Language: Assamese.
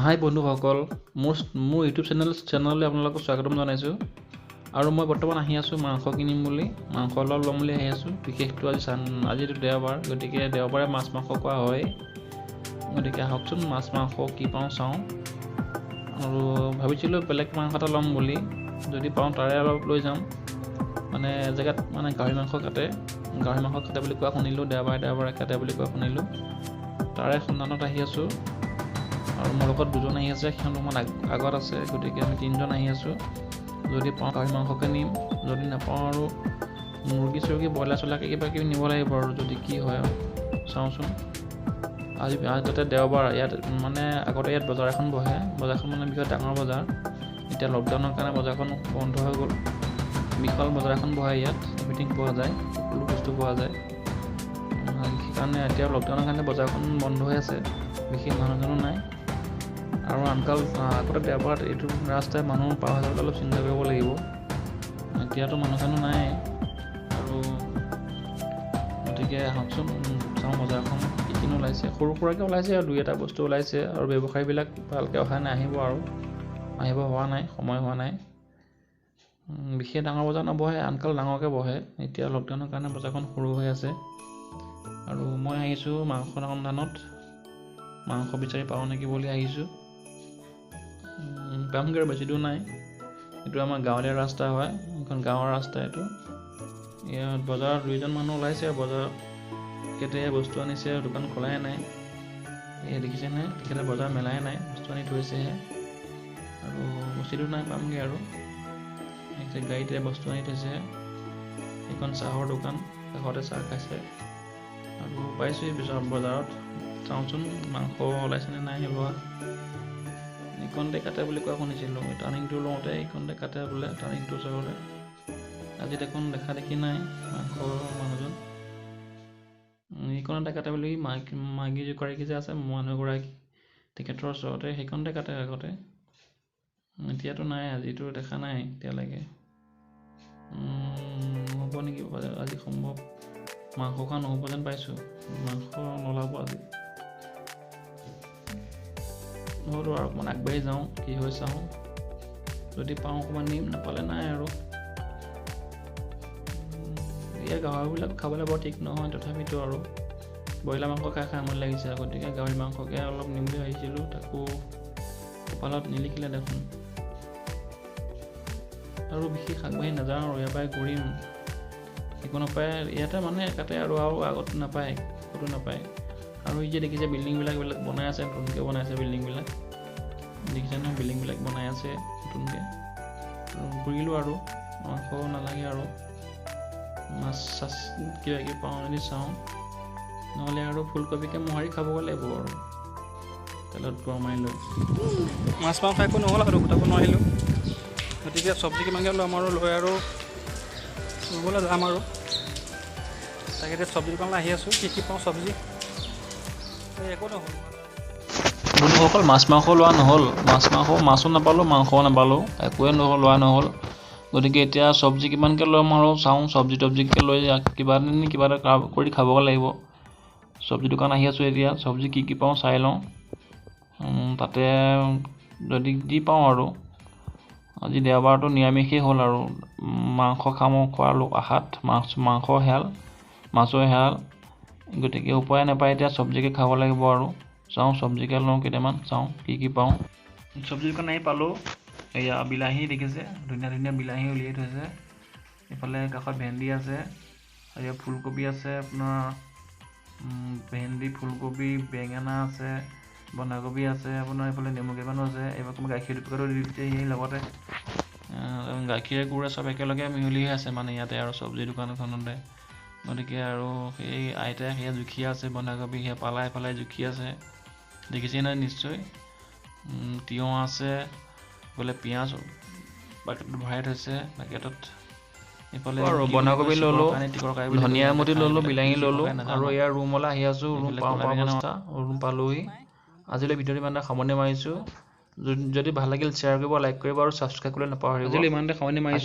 হাই বন্ধুসকল, মোৰ মোৰ ইউটিউব চেনেললৈ আপোনালোকক স্বাগতম জনাইছোঁ। আৰু মই বৰ্তমান আহি আছোঁ মাংস কিনিম বুলি, মাংস অলপ ল'ম বুলি আহি আছোঁ। বিশেষটো আজি আজিতো দেওবাৰ, গতিকে দেওবাৰে মাছ মাংস খোৱা হয়। গতিকে আহকচোন, মাছ মাংস কি পাওঁ চাওঁ। আৰু ভাবিছিলোঁ বেলেগ মাংস এটা ল'ম বুলি, যদি পাওঁ তাৰে অলপ লৈ যাম। মানে এজেগাত মানে গাহৰি মাংস কাটে, গাহৰি মাংস কাটে বুলি কোৱা শুনিলোঁ, দেওবাৰে দেওবাৰে কাটে বুলি কোৱা শুনিলোঁ। তাৰে সন্ধানত আহি আছোঁ। আৰু মোৰ লগত দুজন আহি আছে, সিহঁত অকণমান আগত আছে, গতিকে আমি তিনিজন আহি আছোঁ। যদি পাওঁ গাহৰি মাংসকে নিম, যদি নাপাওঁ আৰু মুৰ্গী চুৰ্গী ব্ৰইলাৰ চইলাৰকে কিবা কিবি নিব লাগিব আৰু, যদি কি হয় আৰু চাওঁচোন। আজি তাতে দেওবাৰ, ইয়াত মানে আগতে ইয়াত বজাৰ এখন বহে, বজাৰখন মানে বিৰাট ডাঙৰ বজাৰ। এতিয়া লকডাউনৰ কাৰণে বজাৰখন বন্ধ হৈ গ'ল। বিশাল বজাৰ এখন বহে ইয়াত, এভৰিথিং পোৱা যায়, সকলো বস্তু পোৱা যায়। সেইকাৰণে এতিয়া লকডাউনৰ কাৰণে বজাৰখন বন্ধ হৈ আছে, বিশেষ মানুহ চানুহ নাই। আৰু আনকাল আগতে দেওবাৰত এইটো ৰাস্তাই মানুহ পাৰ হৈ যাবলৈ অলপ চিন্তা কৰিব লাগিব, এতিয়াতো মানুহ চানুহ নাই আৰু। গতিকে আহকচোন চাওঁ বজাৰখন কি কিনো ওলাইছে। সৰু সুৰাকৈ ওলাইছে আৰু দুই এটা বস্তু ওলাইছে, আৰু ব্যৱসায়ীবিলাক ভালকৈ অহা নাই, আহিব আৰু আহিব হোৱা নাই, সময় হোৱা নাই। বিশেষ ডাঙৰ বজাৰ নবহে, আনকাল ডাঙৰকৈ বহে। এতিয়া লকডাউনৰ কাৰণে বজাৰখন সৰু হৈ আছে। আৰু মই আহিছোঁ মাংসৰ সন্ধানত, মাংস বিচাৰি পাওঁ নেকি বুলি আহিছোঁ। পামগৈ আৰু, বেছি দূৰ নাই। এইটো আমাৰ গাঁৱলীয়া ৰাস্তা হয়, এইখন গাঁৱৰ ৰাস্তা এইটো। ইয়াত বজাৰত দুইজন মানুহ ওলাইছে, বজাৰত তেখেতে বস্তু আনিছে, দোকান খোলাই নাই। এই দেখিছেনে, তেখেতে বজাৰ মেলাই নাই, বস্তু আনি থৈছেহে। আৰু বেছি দূৰ নাই, পামগৈ আৰু। গাড়ীতে বস্তু আনি থৈছে। এইখন চাহৰ দোকান, কাষতে চাহ খাইছে। আৰু পাইছোঁহি বজাৰত, চাওঁচোন মাংস ওলাইছেনে নাই ওলোৱা। এইকণতে কাটে বুলি কোৱা শুনিছিলোঁ, টাৰ্ণিংটো লওঁতে এইকণতে কাটে বোলে, টাৰ্ণিংটোৰ ওচৰতে। আজি দেখোন দেখা দেখি নাই মাংস মানুহজন। এইকণতে কাটে বুলি মাইকী গৰাকী যে আছে, মানুহগৰাকী, তেখেতৰ ওচৰতে সেইকণতে কাটে আগতে। এতিয়াতো নাই, আজিতো দেখা নাই এতিয়ালৈকে। নহ'ব নেকি আজি, সম্ভৱ মাংস খোৱা নহ'ব যেন পাইছোঁ, মাংস নোলাব আজি। নহ'লেও আৰু অকণমান আগবাঢ়ি যাওঁ, কি হয় চাওঁ। যদি পাওঁ অকণমান নিম, নাপালে নাই আৰু। ইয়াৰ গাহৰিবিলাক খাবলৈ বৰ ঠিক নহয়, তথাপিতো আৰু ব্ৰইলাৰ মাংস খাই খাই আমনি লাগিছে, গতিকে গাহৰি মাংসকে অলপ নিম বুলি ভাবিছিলোঁ, তাকো কপালত নিলিখিলে দেখোন। আৰু বিশেষ আগবাঢ়ি নাযাওঁ আৰু, ইয়াৰ পৰাই ঘূৰিম। একো নাপায় ইয়াতে, মানে কাটে আৰু, আৰু আগত নাপায়, ক'তো নাপায়। আৰু এই যে দেখিছে বিল্ডিংবিলাক, এইবিলাক বনাই আছে, নতুনকৈ বনাই আছে বিল্ডিংবিলাক, দেখিছে নহয়, বিল্ডিংবিলাক বনাই আছে নতুনকৈ। আৰু ঘূৰিলোঁ আৰু, মাংস নালাগে আৰু, মাছ চাছ কিবা কিবি পাওঁ যদি চাওঁ, নহ'লে আৰু ফুলকবিকে মোহাৰি খাবগৈ লাগিব আৰু তেলত গৰমাই লৈ। মাছ মাংস একো নহ'ল আৰু, গোটাব নোৱাৰিলোঁ। গতিকে চব্জি কিমানকৈ ল'ম আৰু লৈ আৰু ৰুবলৈ যাম আৰু। তাকে এতিয়া চব্জি দোকানলৈ আহি আছোঁ, কি কি পাওঁ চব্জি। একো নহ'ল বন্ধুসকল, মাছ মাংস লোৱা নহ'ল, মাছ মাংস মাছো নাপালোঁ, মাংসও নাপালোঁ, একোৱে নহ'ল, লোৱা নহ'ল। গতিকে এতিয়া চব্জি কিমানকৈ ল'ম আৰু চাওঁ, চব্জি তব্জিকে লৈ কিবা এটা কিবা এটা কৰি খাব লাগিব। চব্জি দোকান আহি আছোঁ এতিয়া, চব্জি কি কি পাওঁ চাই লওঁ, তাতে যদি যি পাওঁ আৰু। আজি দেওবাৰটো নিৰামিষেই হ'ল আৰু, মাংস খাম খোৱাৰ লোক আশাত, মাছ মাংস হেৰাল, মাছো হেৰাল, গতিকে উপায় নাপায় এতিয়া চব্জিকে খাব লাগিব আৰু। চাওঁ চব্জিকে লওঁ কেইটামান, চাওঁ কি কি পাওঁ। চব্জি দোকান আহি পালোঁ, এয়া বিলাহী দেখিছে, ধুনীয়া ধুনীয়া বিলাহী উলিয়াই থৈছে। এইফালে কাষত ভেন্দি আছে, আৰু ইয়াত ফুলকবি আছে আপোনাৰ, ভেন্দি ফুলকবি বেঙেনা আছে, বন্ধাকবি আছে আপোনাৰ, এইফালে নেমু কেইটামানো আছে। এইবাৰ গাখীৰ দুপেকেটো দি দিছে সেই লগতে, গাখীৰে গুৰে চব একেলগে মিহলি হৈ আছে মানে ইয়াতে আৰু চব্জি দোকানখনতে। গতিকে আৰু সেই আইতাই সেয়া জুখি আছে বন্ধাকবি, সেয়া পালাই পালাই জুখি আছে, দেখিছে নহয় নিশ্চয়। তিয়ঁহ আছে, এইফালে পিঁয়াজ বাকেটত ভৰাই থৈছে বাকেটত। এইফালে আৰু বন্ধাকবি ল'লোঁ, ধনিয়া এমুঠি ল'লোঁ, বিলাহী ল'লোঁ, আৰু ইয়াৰ ৰুমলৈ আহি আছোঁ। ৰুম পাওঁ পাওঁ অৱস্থা, ৰুম পালোহি। আজিলৈ ভিডিঅ'টো ইমানতে সামৰণি মাৰিছোঁ। যদি ভাল লাগিল শ্বেয়াৰ কৰিব, লাইক কৰিব আৰু ছাবস্ক্ৰাইব কৰিবলৈ নাপাহৰিব। আজিলৈ ইমানতে সামৰণি মাৰিছোঁ।